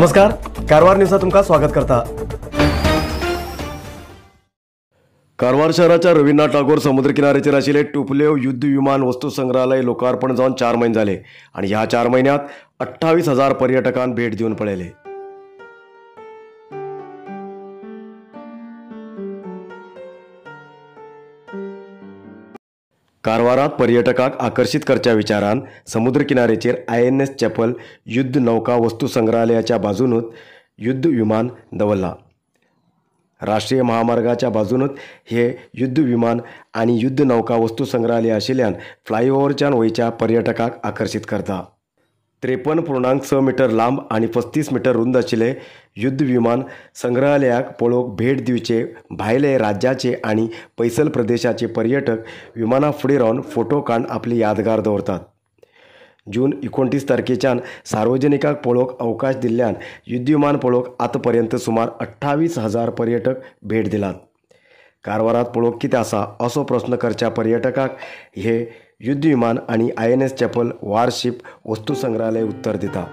नमस्कार, कारवार न्यूजात तुमकां स्वागत करता। कारवार शहराच्या रवींद्रनाथ टागोर समुद्र किनाऱ्याचेर आशिल्ले टुपलेव युद्ध विमान वस्तू संग्रहालय लोकार्पण जावन 4 महिने जाले आनी ह्या 4 म्हयन्यांत 28,000 पर्यटकांक भेट दिवन पळयले। कारवारात पर्यटकांक आकर्शीत करच्या विचारान समुद्र किनाऱ्याचेर INS chapel युद्ध नौका वस्तू संग्रहालयाच्या बाजूनच युद्ध विमान दवरला। राष्ट्रीय महामार्गाच्या बाजूनच हे युद्ध विमान आनी युद्ध नौका वस्तू संग्रहालय आशिल्ल्यान फ्लायओव्हरच्यान वयच्या पर्यटकांक आकर्शीत करता। 53.6 मीटर लांब आनी 35 मीटर रुंद आशिल्ले युद्ध विमान संग्रहालयाक पळोवंक भेट दिवचे भायले राज्याचे आनी पैसल प्रदेशाचे पर्यटक विमाना फुडें रावन फोटो काडून आपली यादगार दवरतात। जून 29 तारखेच्यान सार्वजनिकांक पळोवंक अवकाश दिल्ल्यान युद्ध विमान पळोवंक आतां पर्यंत सुमार 28,000 पर्यटक भेट दिलात। कारवारात पळोवंक कितें आसा असो प्रस्न करच्या पर्यटकांक हे युद्ध विमान आनी INS chapel warship वस्तू संग्रहालय उत्तर दिता।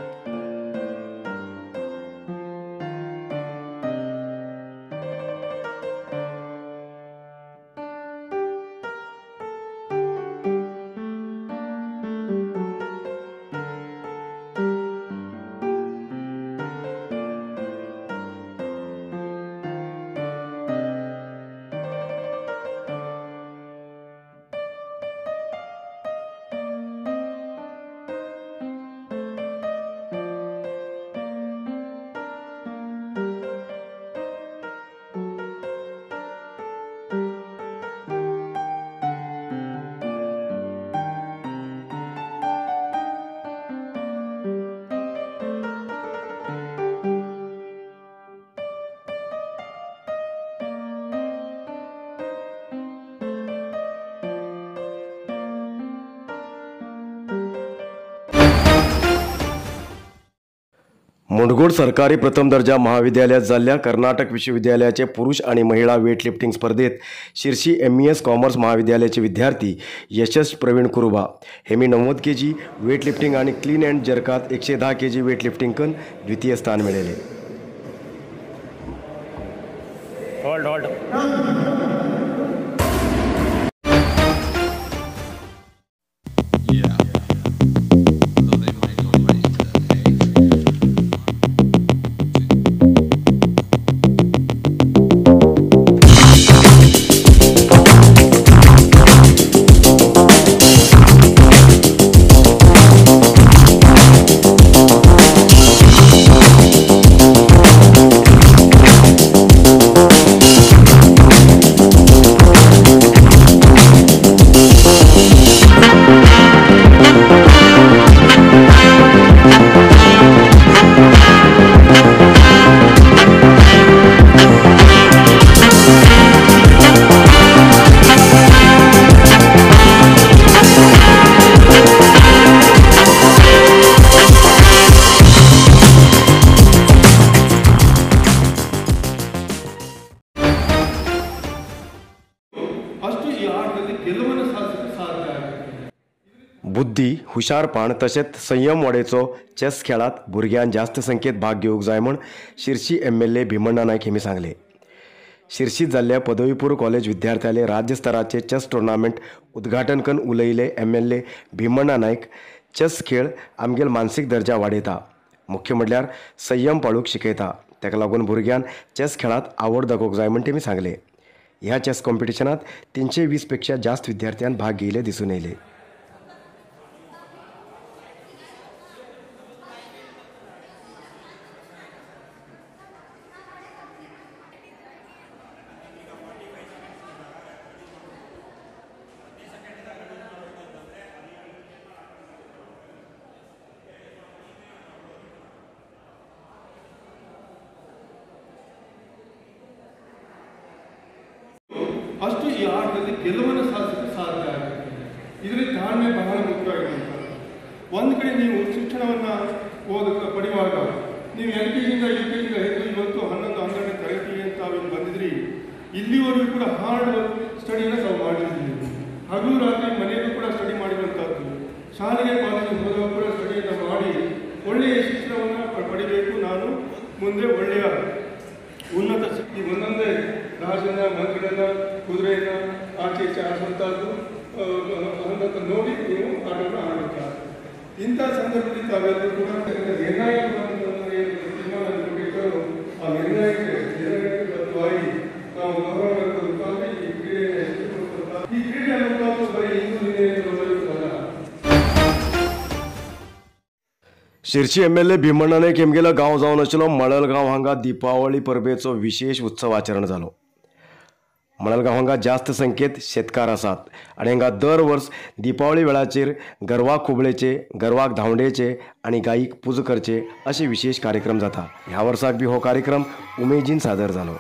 मुंडगोड सरकारी प्रथम दर्जा महाविद्यालयात जाल्ल्या कर्नाटक विश्वविद्यालयाचे पुरुष आणि महिला वेटलिफ्टिंग स्पर्धेत शिर्शी MES commerce महाविद्यालयाचे विद्यार्थी यशस प्रवीण कुरुबा हेमी 90 kg weightlifting आणि क्लीन अँड जर्कात 110 kg weightlifting कन द्वितीय स्थान मिळाले। Hold hold. बुद्धी, हुशारपण तशेंच संयम वाडयचो चेस खेळात भुरग्यान जास्त संख्येत भाग घेवंक जाय म्हूण Shirshi MLA Bhimanna Naik Hemy सांगले। शिर्शीत जाल्ल्या पदवीपूर्व कॉलेज विद्यार्थ्यांले राज्य स्तराचे चेस टुर्नामेंट उद्घाटन करून उलयले MLA Bhimanna Naik. Chess खेळ आमगेल मानसीक दर्जा वाडयता, मुख्य म्हटल्यार संयम पाळूंक शिकयता, ताका लागून भुरग्यान चेस खेळात आवड दाखोवंक जाय म्हूण तेमी सांगले। ह्या चेस कॉम्पिटिशनात 320 पेक्षा जास्त विद्यार्थ्यान भाग घेयले दिसून येयले। ಅಷ್ಟು ಈ ಆಟದಲ್ಲಿ ಗೆಲುವನ್ನು ಸಾಧಿಸಲಿಕ್ಕೆ ಸಾಧ್ಯ ಆಗುತ್ತೆ. ಇದರಲ್ಲಿ ತಾಳ್ಮೆ ಬಹಳ ಮುಖ್ಯವಾಗಿರುವಂಥದ್ದು. ಒಂದು ಕಡೆ ನೀವು ಶಿಕ್ಷಣವನ್ನು ಪಡೆಯುವಾಗ ನೀವು LKG UKG ಹಿಡಿದು ಇವತ್ತು 11, 12ನೇ ತರಗತಿಗೆ ತಾವೇನು ಬಂದಿದ್ರಿ, ಇಲ್ಲಿವರೆಗೂ ಕೂಡ ಹಾರ್ಡ್ ವರ್ಕ್ ಸ್ಟಡಿಯನ್ನು ತಾವು ಮಾಡಿದ್ದೀರಿ. ಹಗಲು ರಾತ್ರಿ ಮನೆಯಲ್ಲೂ ಕೂಡ ಸ್ಟಡಿ ಮಾಡಿರುವಂಥದ್ದು, ಶಾಲೆಗೆ ಕಾಲೇಜಿಗೆ ಹೋದಾಗ ಕೂಡ ಸ್ಟಡಿಯನ್ನು ಮಾಡಿ ಒಳ್ಳೆಯ ಶಿಕ್ಷಣವನ್ನು ಪಡಿಬೇಕು, ನಾನು ಮುಂದೆ ಒಳ್ಳೆಯ ಉನ್ನತ ಶಕ್ತಿ ಒಂದೊಂದೇ ರಾಜನ ಮಂತ್ರಿಗಳನ್ನ ಕುದುರೆಯನ್ನು ಆಚೆ ಈಚೆ ಆಡಿಸುವಂಥದ್ದು ಅಂತ ನೋಡಿ ನೀವು ಆಟವನ್ನು ಆಡುತ್ತಾರೆ. ಇಂಥ ಸಂದರ್ಭದಲ್ಲಿ ತಾವೆಲ್ಲರೂ ಕೂಡ ನಿರ್ಣಾಯಕ ಏನು ತೀರ್ಮಾನ ಕೊಟ್ಟಿರ್ತಾರೋ ಆ ನಿರ್ಣಯಕ್ಕೆ ಬದ್ಧವಾಗಿ ನಾವು ಗೌರವ ಈ ಕ್ರೀಡೆಯನ್ನು ಹೆಚ್ಚಿಸಿಕೊಳ್ಳುವಂಥ ಈ ಕ್ರೀಡೆ ಅನ್ನುವಂಥದ್ದು ಬರೀ ಇಂದು ನಿನ್ನೆ ಅಲ್ಲ. Shirshi M L A Bhimanna Naik हेमगेलो गांव जावन आशिल्लो मळलगांव हांगा दीपावली परबेचो विशेष उत्सव आचरण जालो. मळलगांव हांगा जास्त संख्येत शेतकार आसात आनी हांगा दर वर्स दीपावली वेळाचेर गरवाक खुबळेचे, गरवाक धांवडेचे आनी गायीक पुजा करचे अशे विशेष कार्यक्रम जाता. ह्या वर्साक बी हो कार्यक्रम उमेदीन सादर जालो.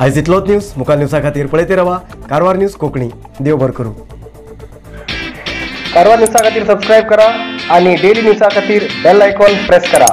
आयज इतलोच न्यूज. मुखार न्यूजा खातीर पळयत रावा कारवार न्यूज कोंकणी. देव बरें करूं. कारवार न्यूजा खातीर सबस्क्रायब करा आणि डेली न्यूजा खातीर बेल आयकॉन प्रेस करा.